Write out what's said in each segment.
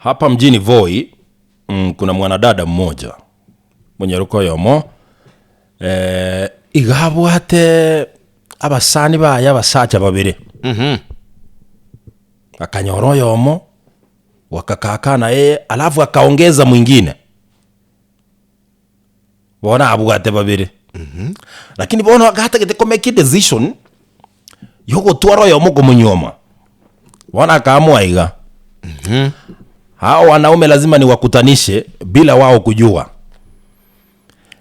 Hapa mjini Voi mm, kuna mwanadada mmoja monyaroka oyomo eh, iga abwate abasani baye abasacha babere akanyora oyomo wakakakaa naye alafu akaongeza mwingine bono abwate babere lakini bono gatagete komake edecision yogotwara oyomo komonyuoma bono akaamua iga hao wanaume lazima niwakutanishe bila wao kujua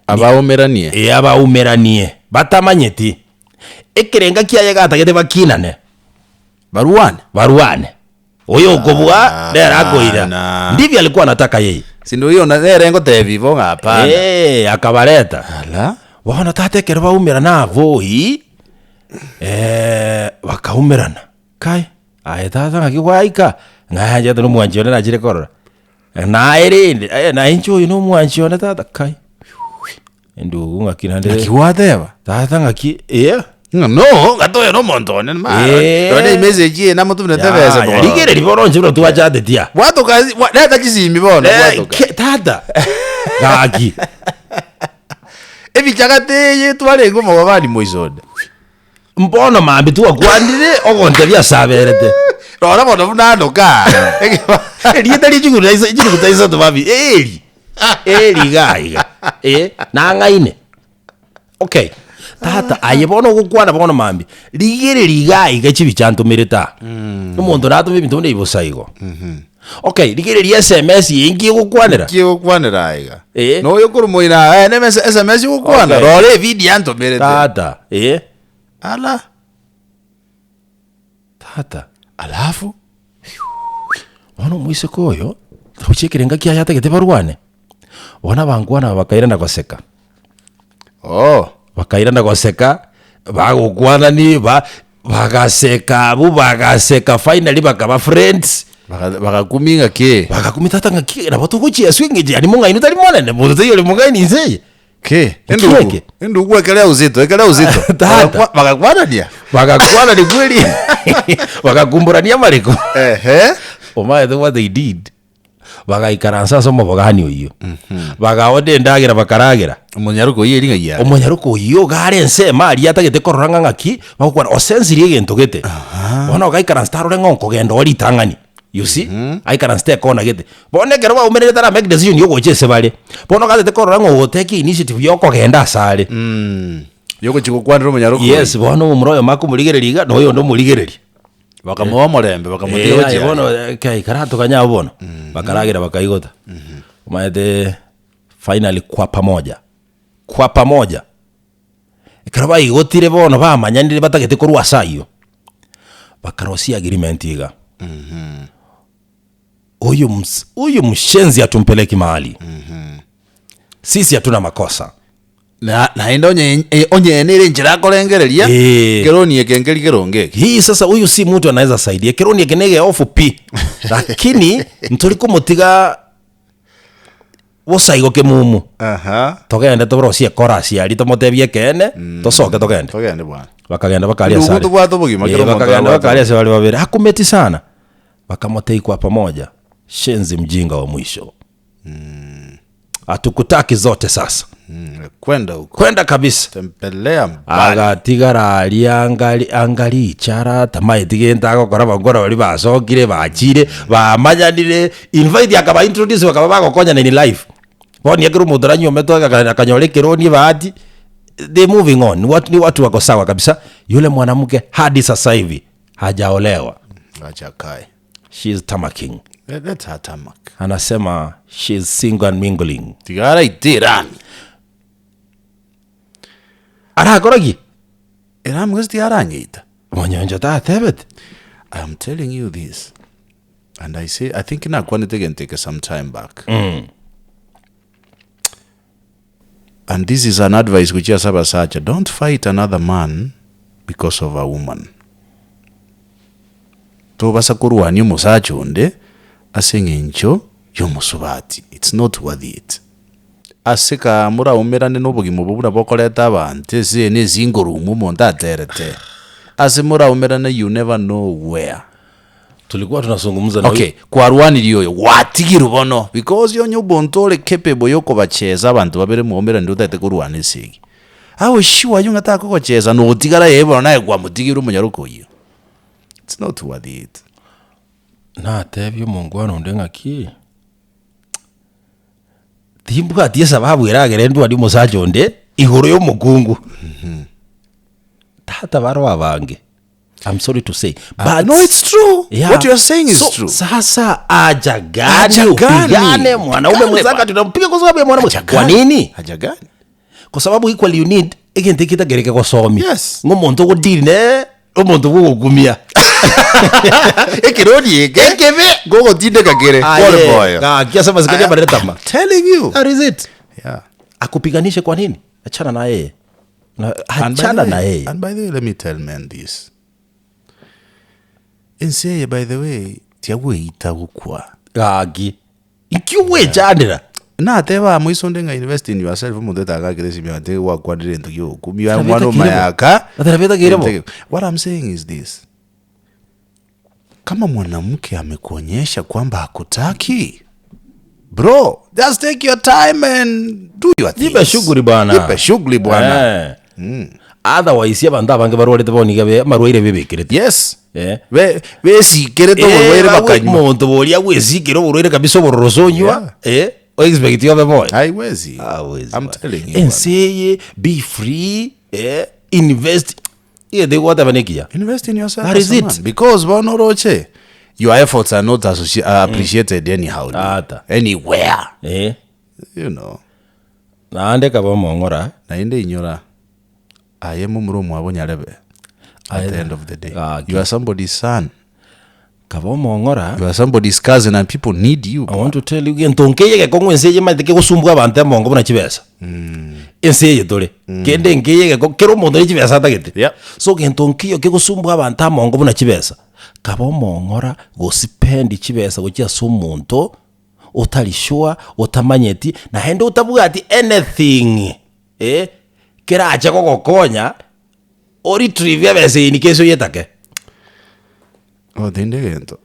Abaumeranie. Ee abaumeranie batamanyeti ekerenga kiaye gatagete bakinane Barwane. barwane oyo okobua nere akoira Hapana. ndivyo alikuwa anataka yeye Sindio hiyo na- nere ngotebi ibo ng'a hapana. Eh, akabareta Ala. bono tata ekero baumerana aboi eh, bakaumerana kai aye tata ng'aki gwaika ng'anchete na omwanchi one nachire korora naye rende eh, naye inche oyo na omwanchi one tata kai endugu ng'aki naende Naki gwateba? tata ng'aki eh. Ng'a no, ng'a toyo na omonto one ma. Eh. Nonye emessage eye namotomerete ebesa Ya, bono. rigereria bono inche buna twachatetie aa. Bwatoka ase- bwa- reta chisimi bono Eh, bwatoka. ke- tata gaki Ebichagate eye twarenge omogabani moisonde. Mbono mambia twakwanire ogontebia ase aberete. Rora bono buna anoka. Erieta rie chiguru na isa- chilifu ta isato babi eri eri iga iga eh, nang'aine okay tata aye bono ogokwana bono mambia rigereria iga iga chibicha ntomerete aa omonto natome ebinto buna ebi bosa igo okay rigereria sms eye nki egokwanera Ki egokwanera aiga? Eh. Noyo korwa moino aa, eh, neme SMS ogokwana, Okay. rora evideo antomerete. tata eh Ala. tata Alafu Bono omoiseke oyo, tagochia ekerenga kiaye atagete barwane, bono abankwana aba bakairana goseka. Oh. Bakairana goseka, bagokwanani, ba bagaseka abwo bagaseka finally bakaba friends. Baka- bagakumia ng'a ki? Bagakumia tata ng'aki nabo togochia ase eng'encho yaani mong'aini tari monene, monto taiyo ore mong'aini inse eye. Ki? Nki Endugu. eke? Endugu ekere uzito, ekere uzito. Tata. Bagakwa- Bagakwanania. Bagakwanani kweri, bagakumburania amareko. Ehe. Omanyete what they did? Bagaikaransa ase omobogani oyio, bagaoda endagera bakaragera. Omonyaroka oyio eri ng'ai are? Omonyaroka oyio iga are ensemo aria atagete korora ng'a ng'aki, bagokwana osensirie egento gete. Bono ogaikaransa tarore ng'a okogenda oo ritang'ani, you see, aikaransete ekona gete. Bono ekero baumererete tara make decision ya ogocha ase bare, bono ogatete korora ng'a ogotake initiative ya okogenda ase are. Yogochia gokwanera omonyaroka oyio. Yes, bono omomura oyomo akomorigereria iga, na oyonde omorigereria. Bakamoa omorembe, bakamotiga Eh, gochia aye aria. bono eh, kai karatokanye abwo bono bakaragera bakaigota omanyete finally kwa pamoja kwa pamoja ekero baigotire bono bamanyanire batagete korwa ase aywo bakarosia agreement iga huyu ms huyu mshenzi hatumpeleki mahali sisi hatuna makosa Na- naende onye eh, onye nere enchera akorengereria Eh. keroni eke nkeri keronge eke hii sasa huyu si mtu anaweza saidia keroni eke nege ofu pi lakini ntori komotiga bosaigo kemumu Aha. togende torosie ekorasi aria tomotebie ekeene tosoke togende togende bwana bakagenda bakaria Ndugu asare. tobwate obogima, Eh, kera omonto bakagenda abwate bakaria ase bare babere akumeti sana bakamotei kwa pamoja shenzi mjinga wa mwisho Hatukutaki zote sasa. Mm, kwenda huko. Kwenda kabisa. Tembelea mbali. Agatigara aria angari angari ichara tamaeti gento agokora abakora baria basokire bachire bamanyanire invite akaba introduce bakaba bagokonyana in life. Bono ekero omonto aranywometwe agaka akanyora ekeroni ebahati they moving on ni watu wako sawa kabisa yule mwanamke hadi sasa hivi hajaolewa. Acha akae. She is tamaking. Let, let her tamak. Anasema she is single and mingling. Tiga araite erami. Arakora ki? Erami gose tiga aranyeita. Monyoncho tatebete. I am telling you this. And I say, I think nakwanete egento eke some time back. And this is an advice gochia ase abasacha, don't fight another man because of a woman. Tobasa korwania omosacha onde ase eng'encho y'omosubati, it's not worth it. Ase kaa moraumerane na obogima obo buna bokoreta abanto ase eye na esingle room omonto aterete, ase moraumerane you never know where. Tulikuwa tunazungumza na Okay, kwarwanirie oyo, gwatigirwe bono because onye omonto ore capable ya okobachesa abanto babere mwaumerani otagete korwana esegi, awe sure aywo ng'a takogochesa na otigara yeye bono naye kwamotigire omonyaroka oyio. It's not worth it. Natebia omongwana onde ng'aki, timbwati esababu eragere ndwanie omosacha onde igoro ya omokungu. Tata baroo abange, I'm sorry to say, but No, it's true. Yeah. What you are saying is so, true. Sasa haja gani Haja gani? upigane mwanaume Pigane mwenzako bwana. tunampiga kwa sababu ya mwanamke? Haja Kwa gani? nini? Haja gani? Kwa sababu equally you need egento eketagereke gosomia. Yes. Ng'a omonto ogodeal ne omonto bwogokumia. Ekeroni eke Ekebe. ngogotindeka kere Aye, pole moyo. gaki ase amasikani amanene tama. Telling you. That is it. Yeah. Akupiganishe kwa nini? Achana na yeye. Na, And by achana the na way- yeye. And by the way, let me tell men this. Ense eye by the way, tiagweita gokwa. Gaki. Inki ogwechandera? Nateba moiso onde ng'a invest in yourself omonto etagakire esimi ante gwakwanire egento kia ogokumia Therapy omwana etakire bo. omayaka. Therapy etakire bo. What I'm saying is this. Kama mwanamke amekuonyesha kwamba hakutaki, bro, just take your time and do your things. Jipe shughuli bwana. Jipe shughuli bwana. Eh. Otherwise abanto abange barwarete bono iga be amarwaire bebekerete. Yes. Eh. Be besikerete Eh, oborwaire bagwe- bakanywa. Omonto boria bwesikire oborwaire kabisa obororo onywa. Eh, o expect obe moyo. Haiwezi. Hawezi I'm bwana. telling you. bwana. Ense eye be free, eh, invest. Egento egwateba nekiya. Invest in yourself. That as is a it. man. Because bono oroche your efforts are not appreciated anyhow. Ata. Anywhere. Eh. You know. Naende kaba omong'ora. Naende inyora aye momura omwabo nyarebe at the Aye. end of the day. Gaki. You are somebody's son. Kaba omong'ora. You are somebody's cousin and people need you. I want to tell you gento nkeye gekong'u ense eye maete kegosumbua abanto emongo buna chibesa. Ense eye tore. Kende nkeye geko kera omonto ne chibesa atagete. Yep. So gento nkiyo kegosumbua abanto amongo buna chibesa. Kaba omong'ora gospendi chibesa gochia ase omonto otari sure, otamanyeti, naende otabwati anything eh, kerache gogokonya oretrieve ebesa eye in case oyetake. Gotindi egento,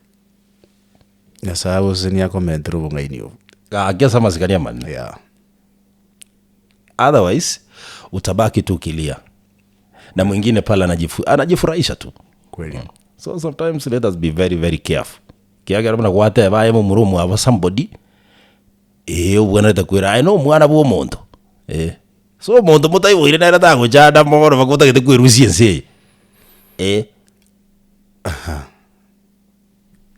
Nyasaye agosesenie akomentere obong'aini obo. Gaki ase amasikani amanene. Yeah. Otherwise utabaki tu ukilia na mwingine pale anajifurahisha tu. Kweli. So sometimes let us be very very careful. Kiagera buna gwateba aye momura omwabo somebody, eh obwenerete kwera aye na omwana bwa omonto eh. So omonto motaiboire nere tagochanda mono mpaka otagete kwerusia ense eye eh.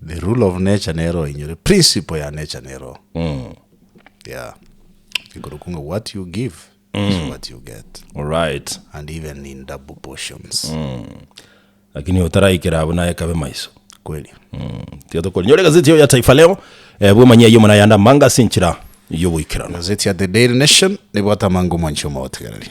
The rule of nature nero inyore, principle ya nature nero. Yeah. Igoro ng'a what you give is what you get. Alright. And even in double portions. Lakini otaraikera abwo naye kabe maiso. Kweli. Tiga tokorinyora egazeti eyo ya Taifa Leo, eh, bwemanyie ayio muna yande amanga ase enchera y'oboikeranu. Gazeti ya The Daily Nation nebwate amange omwanchi omogotegereria.